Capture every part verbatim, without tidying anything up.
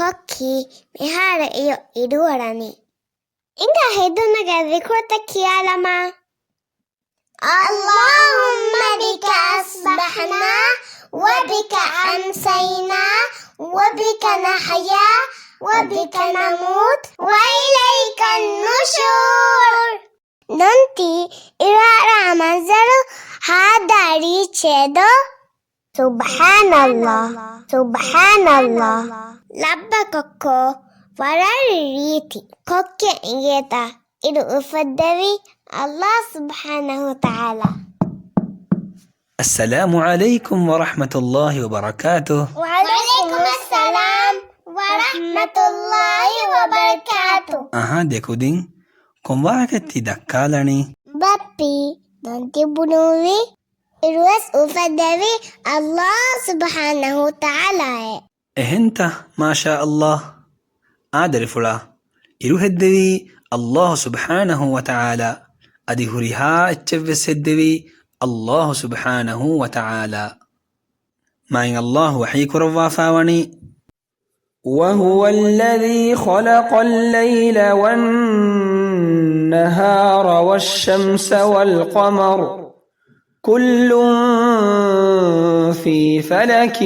ކޮއްކީ މިހާރު އިރު އިރުއޮޅަނީ. އިނގާ ހެދުނުގެ ޒިކުރުތައް ކިޔާލަމާ. اللهم بك أصبحنا وبك أمسينا وبك نحيا وبك نموت وإليك النشور. ދޮންތި އިރުއަޅާ މަންޒަރު ހާދަ ރީއްޗޭ ދޯ؟ ސުބްޙާނައްލާހް، ސުބްޙާނައްލާހް. ލައްބަ ކޮއްކޯ ވަރަށް ރީތި. ކޮއްކެއް އިނގޭތަ؟ އިރު އުފެއްދެވީ ﷲ ސުބްޙާނަހޫ ވަތަޢާލާ. السلام عليكم ورحمة الله وبركاته. وعليكم السلام ورحمة الله وبركاته. އަހާ، ދެކުދިން ކޮންވާހަކައެއް ތި ދައްކާލަނީ؟ ބައްޕީ، ދޮންތި ބުނުއްވި އިރުވެސް އުފެއްދެވީ ﷲ ސުބްޙާނަހޫ ވަތަޢާލާއޭ. އެހެންތަ؟ މާޝާ ﷲ. އާ ދަރިފުޅާ، އިރު ހެއްދެވީ ﷲ ސުބްޙާނަހޫ ވަތަޢާލާ. އަދި ހުރިހާ އެއްޗެއްވެސް ހެއްދެވީ ﷲ ސުބްޙާނަހޫ ވަތަޢާލާ. މާތް ﷲ ވަޙީ ކުރައްވާފާވަނީ، وهو الذي خلق الليل والنهار والشمس والقمر كل في فلك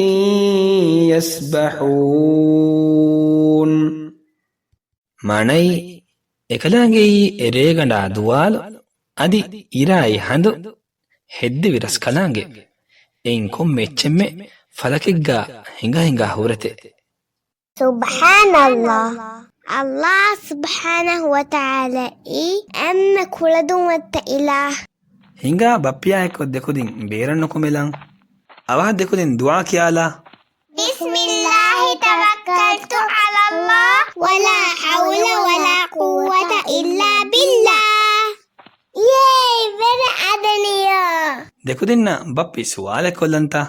يسبحون. މާނައީ، އެކަލާނގެއީ އެ ރޭގަނޑާ ދުވާލު، އަދި އިރާއި ހަނދު ހެއްދެވި ރަސްކަލާނގެ. އެއިން ކޮންމެ އެއްޗެއްމެ ފަލަކެއްގާ ހިނގާ ހިނގާ ހުރެތެ. ސުބްޙާނައްލާހް. ﷲ ސުބްޙާނަހޫ ވަތަޢާލާއީ އެންމެ ކުޅަދުންވަތަ އިލާހް. ހިނގާ ބައްޕިއާ އެއްކޮށް ދެކުދިން ބޭރަށް ނުކުމެލަން. އަވަހަށް ދެކުދިން ދުޢާ ކިޔާލާ. بسم الله توكلت على الله ولا حول ولا قوة إلا بالله. ޔޭ، ވެރި އަދަނިޔާ. ދެކުދިންނަށް ބައްޕި ސުވާލެއް ކޮށްލަންތަ؟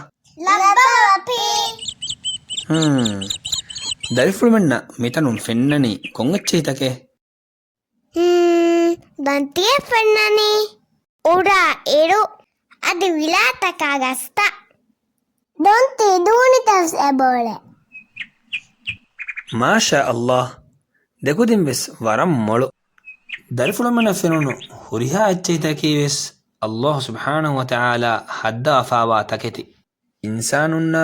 ލައްބަ ބައްޕީ. ހުން. ދަރިފުޅުމެންނަށް މިތަނުން ފެންނަނީ ކޮން އެއްޗެހިތަކެއް؟ ހުން، ދޮންތިއެއް ފެންނަނީ. އުޑާ އިރު، އަދި ވިލާތަކާ ގަސްތައް. ދޮންތި ދޫނިތަސް އެބައުޅޭ. މާޝާ ﷲ، ދެކުދިން ވެސް ވަރަށް މޮޅު. ދަރިފުޅުމެންނަށް ފެނުނު ހުރިހާ އެއްޗެހިތަކީ ވެސް ﷲ ސުބްޙާނަހޫ ވަތަޢާލާ ހައްދަވާފާވާ ތަކެތި. އިންސާނުންނާ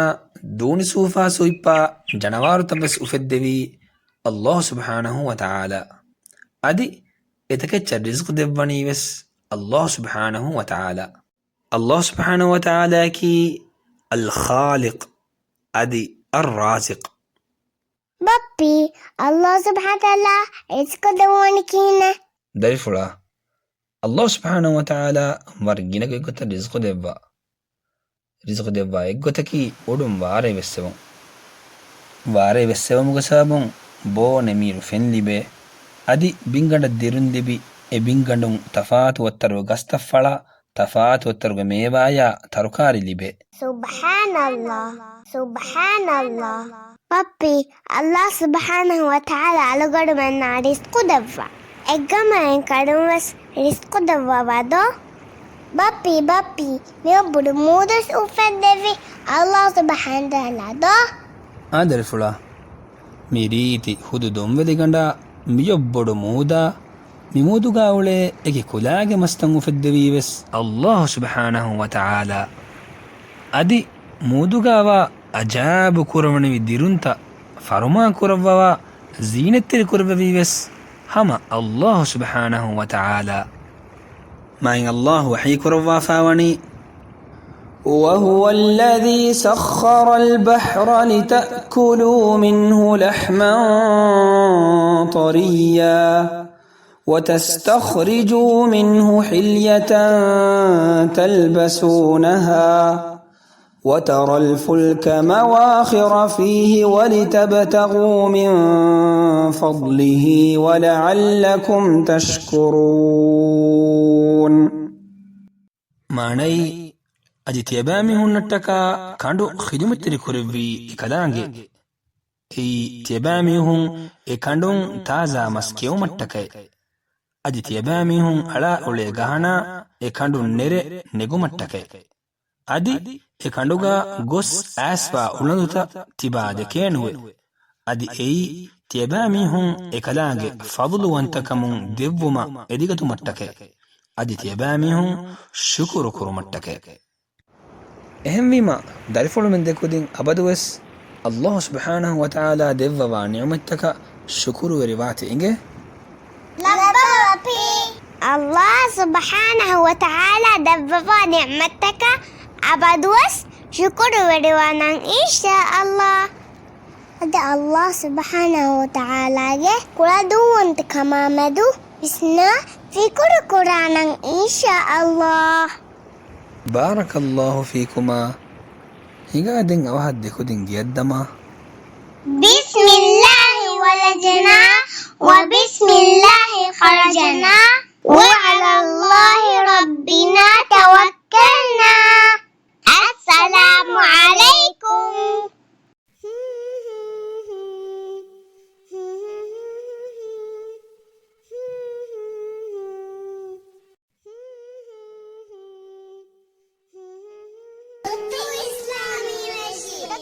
ދޫނި ސޫފާ ސުއިއްޕާ ޖަނަވާރުތައް ވެސް އުފެއްދެވީ ﷲ ސުބްޙާނަހޫ ވަތަޢާލާ. އަދި އެތަކެއްޗަށް ރިޒްޤު ދެއްވަނީ ވެސް ﷲ ސުބްޙާނަހޫ ވަތަޢާލާ. ﷲ ސުބްޙާނަހޫ ވަތަޢާލާއަކީ އަލްޚާލިޤް އަދި އައްރާޒިޤް. ބައްޕީ، ﷲ ސުބްޙާނަހޫ ވަތަޢާލާ ރިޒްޤު ދެއްވަނީ ކިހިނެއް؟ ދަރިފުޅާ، ﷲ ސުބްޙާނަހޫ ވަތަޢާލާ ވަރަށް ގިނަ ގޮތްގޮތަށް ރިޒްޤު ދެއްވާ. ރިޒްޤު ދެއްވާ އެއްގޮތަކީ އުޑުން ވާރޭ ވެއްސެވުން. ވާރޭ ވެއްސެވުމުގެ ސަބަބުން ބޯ ނެމިއިރު ފެން ލިބޭ. އަދި ބިންގަނޑަށް ދިރުން ލިބި، އެ ބިންގަނޑުން ތަފާތު ވައްތަރުގެ ގަސްތައް ފަޅާ، ތަފާތު ވައްތަރުގެ މޭވާޔާ ތަރުކާރި ލިބޭ. ސުބްޙާނައްލާހް، ސުބްޙާނައްލާހް. ބައްޕީ، ﷲ ސުބްޙާނަހޫ ވަތަޢާލާ އަޅުގަނޑުމެންނާ ރިޒްޤު ދެއްވާ. އެއްގަމާ އެކަނޑުން ވެސް ރިޒްޤު ދެއްވަވާ ދޯ؟ ބައްޕީ، ބައްޕީ، މިއޮއް ބޮޑު މޫދު ވެސް އުފެއްދެއްވީ ﷲ ސުބްޙާނަހޫ ވަތަޢާލާ ދޯ؟ އާ ދަރިފުޅާ، މި ރީތި ހުދު ދޮންވެލިގަނޑާ މިއޮއް ބޮޑު މޫދާ، މި މޫދުގާ އުޅޭ އެކި ކުލާގެ މަސްތައް އުފެއްދެވީ ވެސް ﷲ ސުބްޙާނަހޫ ވަތަޢާލާ. އަދި މޫދުގާވާ އަޖާއިބު ކުރަވަނިވި ދިރުންތައް ފަރުމާ ކުރައްވަވާ ޒީނަތްތެރި ކުރެއްވެވީ ވެސް ހަމަ ﷲ ސުބްޙާނަހޫ ވަތަޢާލާ. މާތް ﷲ ވަޙީ ކުރައްވާފާވަނީ، وهو الذي سخر البحر لتأكلوا منه لحما طريا وتستخرجوا منه حلية تلبسونها وترى الفلك مواخر فيه ولتبتغوا من فضله ولعلكم تشكرون. މާނައީ، އަދި ތިޔަބައިމީހުންނަށްޓަކާ ކަނޑު ޚިދުމަތްތެރި ކުރެއްވީ އެކަލާނގެ. އެއީ ތިޔަބައިމީހުން އެ ކަނޑުން ތާޒާ މަސް ކެއުމަށްޓަކައި. އަދި ތިޔަބައިމީހުން އަޅާ އުޅޭ ގަހަނާ އެ ކަނޑުން ނެރެ ނެގުމަށްޓަކައި. އަދި އެ ކަނޑުގާ ގޮސް އައިސްވާ އުޅަނދުތައް ތިބާ ދެކޭނުވެ. އަދި އެއީ ތިޔަބައިމީހުން އެކަލާނގެ ފަޟުލުވަންތަކަމުން ދެއްވުމަށް އެދިގަތުމަށްޓަކައި، އަދި ތިޔަބައިމީހުން ޝުކުރު ކުރުމަށްޓަކައި. އެހެންވީމަ، ދަރިފުޅުމެން ދެކުދިން އަބަދުވެސް ﷲ ސުބްޙާނަހޫ ވަތަޢާލާ ދެއްވަވާ ނިޢުމަތްތަކަށް ޝުކުރުވެރިވާތީ އިނގޭ. ލައްބަވަފީ. ﷲ ސުބްޙާނަހޫ ވަތަޢާލާ ދެއްވަވާ ނިޢުމަތްތަކަށް އަބަދުވެސް ޝުކުރުވެރިވާނަން އިންޝާﷲ. އަދި ﷲ ސުބްޙާނަހޫ ވަތަޢާލާގެ ކުޅަދުންވަންތަކަމާ މެދު ވިސްނާ ފިކުރު ކުރާނަން އިންޝާﷲ. بارك الله فيكما. ހިނގާ ދެން އަވަހަށް ދެކުދިން ގެއަށްދަމާ. بسم الله ولجنا وبسم الله خرجنا وعلى الله ربنا توكلنا. السلام عليكم.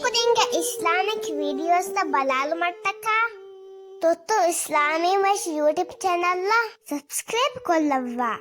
ކުދިންގެ އިސްލާމިކް ވީޑިއޯސްތައް ބަލާލުމަށްޓަކާ، ތުއްތު އިސްލާމީ ވެށި ޔޫޓިއުބް ޗެނަލްއަށް ސަބްސްކްރައިބް ކޮށްލައްވާ.